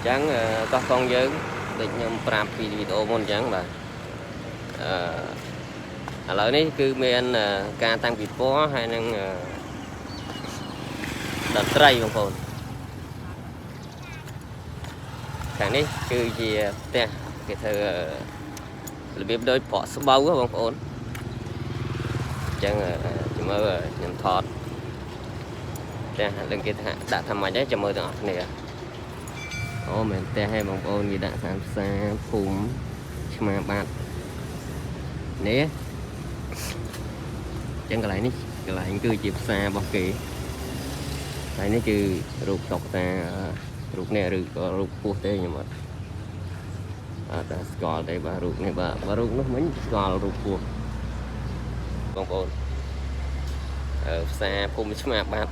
ចឹងកោះកុងយើងដូចខ្ញុំប្រាប់ពីវីដេអូមុនអញ្ចឹងបាទអឺឥឡូវនេះគឺមានការតាំងពិព័រណ៍ហើយនឹងតន្ត្រីបងប្អូនខាងនេះគឺជាផ្ទះគេធ្វើរបៀបដូចប្រក់ស្បូវបងប្អូនអញ្ចឹងចាំមើលខ្ញុំថតផ្ទះនឹងគេថាដាក់ថាម៉េចដែរចាំមើលទាំងអស់គ្នាអូមែនផ្ទះឲ្យបងប្អូនគេដាក់តាមផ្សារភូមិឆ្មាបាត់នេះអញ្ចឹងកន្លែងនេះកន្លែងគឺជាផ្សាររបស់គេកន្លែងនេះគឺរូបតុកតារូបនេះឬក៏រូបពោះទេខ្ញុំអត់អត់ស្គាល់ទេបាទរូបនេះបាទបើរូបនោះមិញស្គាល់រូបពោះបងប្អូនផ្សារភូមិឆ្មាបាត់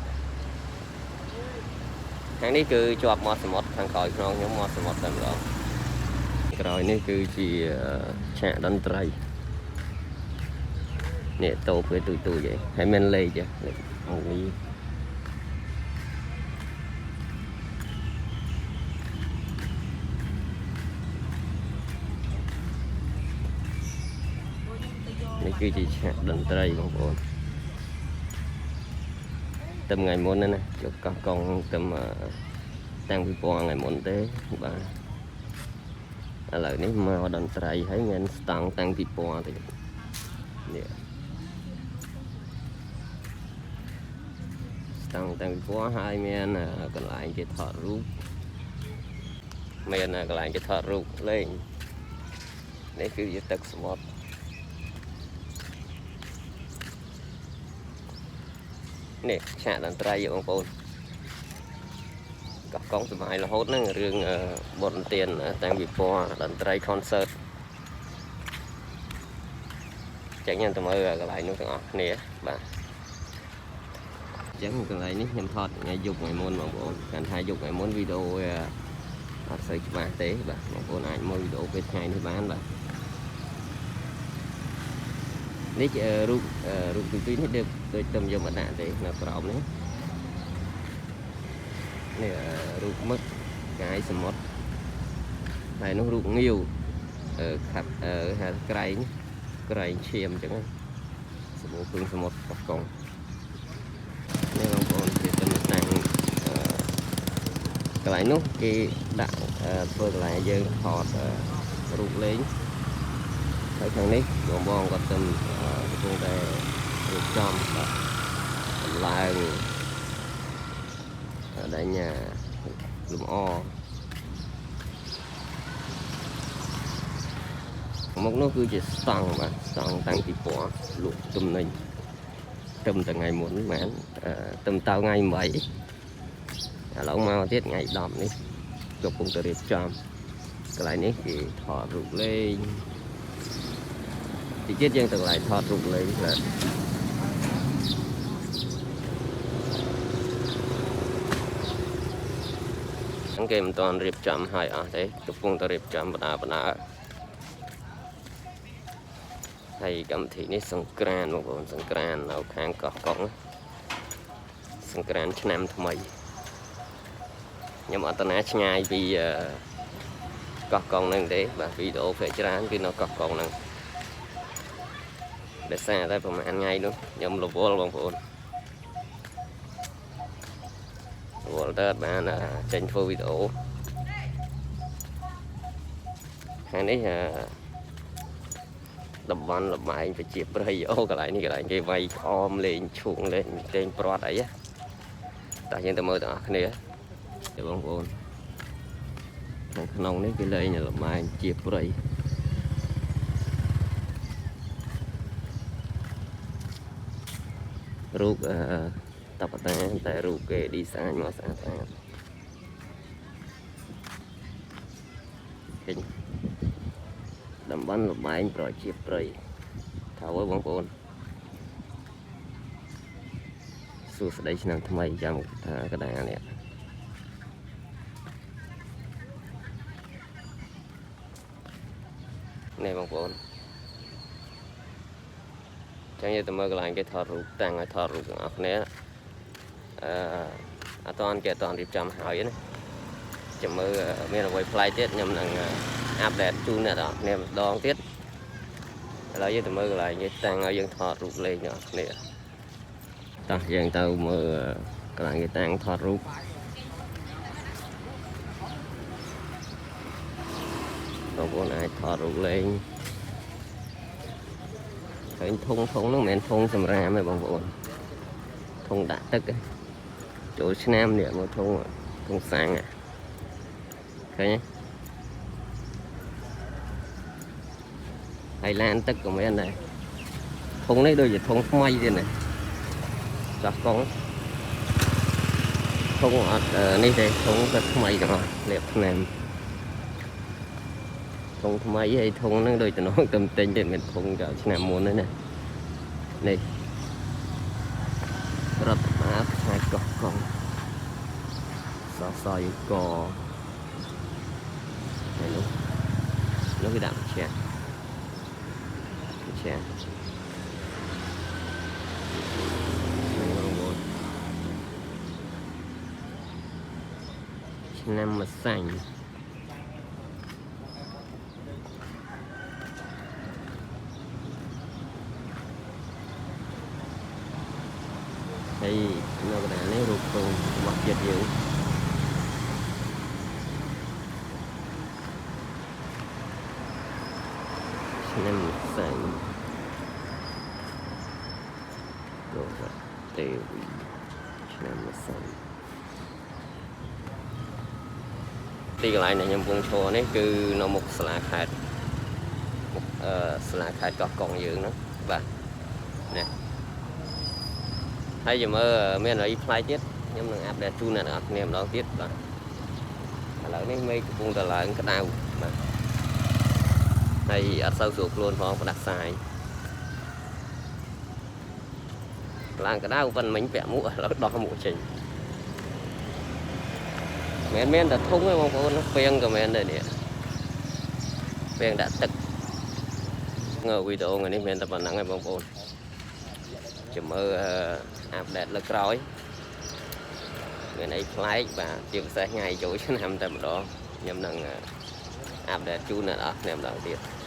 ខាងនេះគឺជាប់មាត់សមុទ្រខាងក្រោយខ្នងខ្ញុំមាត់សមុទ្រតែម្ដងក្រោយនេះគឺជាឆាកតន្ត្រីនេះតូបវាទូចទូចឯងហើយមានលេខលេខ1នេះគឺជាឆាកតន្ត្រីបងប្អូនតែថ្ងៃមុនណាជប់កោះកុងតែតាំងពីពណ៌ថ្ងៃមុនទេបាទឥឡូវនេះមកតន្ត្រីហើយមានស្តង់តាំងពីពណ៌ទេនេះស្តង់តាំងពីពណ៌ហើយមានកន្លែងគេថតរូបមានកន្លែងគេថតរូបលេងនេះគឺជាទឹកសមុទ្រនេះឆាកតន្ត្រីបងប្អូនកោះកុងសប្បាយរហូតហ្នឹងរឿងបុណ្យទានតាំងពីពណ៌តន្ត្រី concert ចឹងខ្ញុំទៅមើលកន្លែងនោះទាំងអស់គ្នាបាទអញ្ចឹងកន្លែងនេះខ្ញុំថតថ្ងៃយប់ថ្ងៃមុនបងប្អូនគាត់ថាយប់ថ្ងៃមុនវីដេអូវាអត់សូវច្បាស់ទេបាទបងប្អូនអាចមើលវីដេអូពេលថ្ងៃនេះបានបាទនេះរូបរូបទី2នេះដូចដូចទៅយកមកដាក់ទេនៅក្រោមនេះនេះរូបមឹកកាយសមុទ្រហើយនោះរូបងាវខាត់ហៅក្រែងក្រែងឈាមអញ្ចឹងសម្បូរគ្រឿងសមុទ្រកោះកុងនេះបងប្អូនគេទៅតាំងកន្លែងនោះគេដាក់ធ្វើកន្លែងយើងថតរូបលេងហើយខាងនេះបងបងគាត់ទៅកំពុងតែរៀបចំបាទតម្លើងដាញ់លំអមុខនោះគឺជាស្តង់បាទស្តង់តាំងពីពណ៌លក់ទំនិញទឹមតែថ្ងៃមុនមែនទឹមតៅថ្ងៃ8ឥឡូវមកទៀតថ្ងៃ10នេះកំពុងតែរៀបចំកន្លែងនេះគេថតរូបលេងទីទៀតយើងទៅកន្លែងថតរូបលេងបាទហ្នឹងគេមិនទាន់រៀបចំឲ្យអស់ទេកំពុងតែរៀបចំបដាបដាហើយកម្មវិធីនេះសង្ក្រានបងប្អូនសង្ក្រាននៅខាងកោះកុងសង្ក្រានឆ្នាំថ្មីខ្ញុំអត់តាណាឆ្ងាយពីកោះកុងហ្នឹងទេបាទវីដេអូភាគច្រើនគឺនៅកោះកុងហ្នឹងដោយសារតែប្រហែលថ្ងៃនោះខ្ញុំរវល់បងប្អូនរវល់ទៅអត់បានចេញធ្វើវីដេអូខាងនេះតំបន់លបែងប្រជាប្រិយអូកន្លែងនេះកន្លែងគេវាយក្អមលេងឈូងលេងលេងព្រាត់អីតោះយើងទៅមើលទាំងអស់គ្នាទេបងប្អូនខាងក្នុងនេះគេលេងលបែងជាប្រិយរូបអឺតបតាតែរូបគេ design មកស្អាតស្អាតឃើញតំបន់លបែងប្រជាប្រិយថាអើយបងប្អូនសួស្តីឆ្នាំថ្មីចាំថាកដានេះនេះបងប្អូនចឹងយើងទៅមើលកន្លែងគេថតរូបតាំងឲ្យថតរូបទាំងអស់គ្នាអឺអត់តាន់គេអត់តាន់រៀបចំហើយណា ចាំមើលមានអ្វីប្លែកទៀតខ្ញុំនឹង update ជូនអ្នកទាំងអស់គ្នាម្ដងទៀតឥឡូវយើងទៅមើលកន្លែងគេតាំងឲ្យយើងថតរូបលេងអ្នកទាំងអស់គ្នាតោះយើងទៅមើលកន្លែងគេតាំងថតរូបបងប្អូនអាចថតរូបលេងឃើញធុងធុងហ្នឹងមិនមែនធុងសម្រាមទេបងប្អូនធុងដាក់ទឹកទេចូលឆ្នាំនេះមើលធុងធុងសាំងឃើញទេហើយឡានទឹកក៏មានដែរធុងនេះដូចជាធុងថ្មីទៀតណាចាស់កង់ធុងអត់នេះទេធុងក៏ថ្មីទាំងអស់លាបថ្នាំធុងថ្មីហើយធុងហ្នឹងដូចតំណងទំទិញទេមិនធុងកាលឆ្នាំមុនទេណានេះរដ្ឋបាលខេត្តកោះកុងសសយកហើយនោះនោះគេដាក់ជាជាហ្នឹងបងប្អូនឆ្នាំម្សាញ់ ហើយនៅកណ្ដាលនេះរូបទង់របស់ជាតិយើងឆ្នាំម្សាញ់កោវទេវីឆ្នាំម្សាញ់ទីកន្លែងដែលខ្ញុំកំពុងឈរនេះគឺនៅមុខសាលាខេត្តមុខអឺសាលាខេត្តកោះកុងយើងហ្នឹងបាទនេះហើយចាំមើលមានអីប្លែកទៀតខ្ញុំនឹង update ជូនអ្នកទាំងអស់គ្នាម្ដងទៀតបាទឥឡូវនេះមេឃកំពុងតែឡើងក្តៅបាទហើយអត់សូវស្រួលខ្លួនផងផ្ដាសាយឡើងក្តៅប៉ុន្តែមិញពាក់មួកឥឡូវដោះមួកចេញមិនមែនតែធុងទេបងប្អូនពាងក៏មែនដែរនេះពាងដាក់ទឹកងើវីដេអូថ្ងៃនេះមានតែប៉ុណ្្នឹងឯងបងប្អូនចាំមើល update លើក្រោយមានអីប្លែកបាទជាពិសេសថ្ងៃចូលឆ្នាំតែម្ដងខ្ញុំនឹង update ជូនអ្នកនរគ្នាម្ដងទៀត។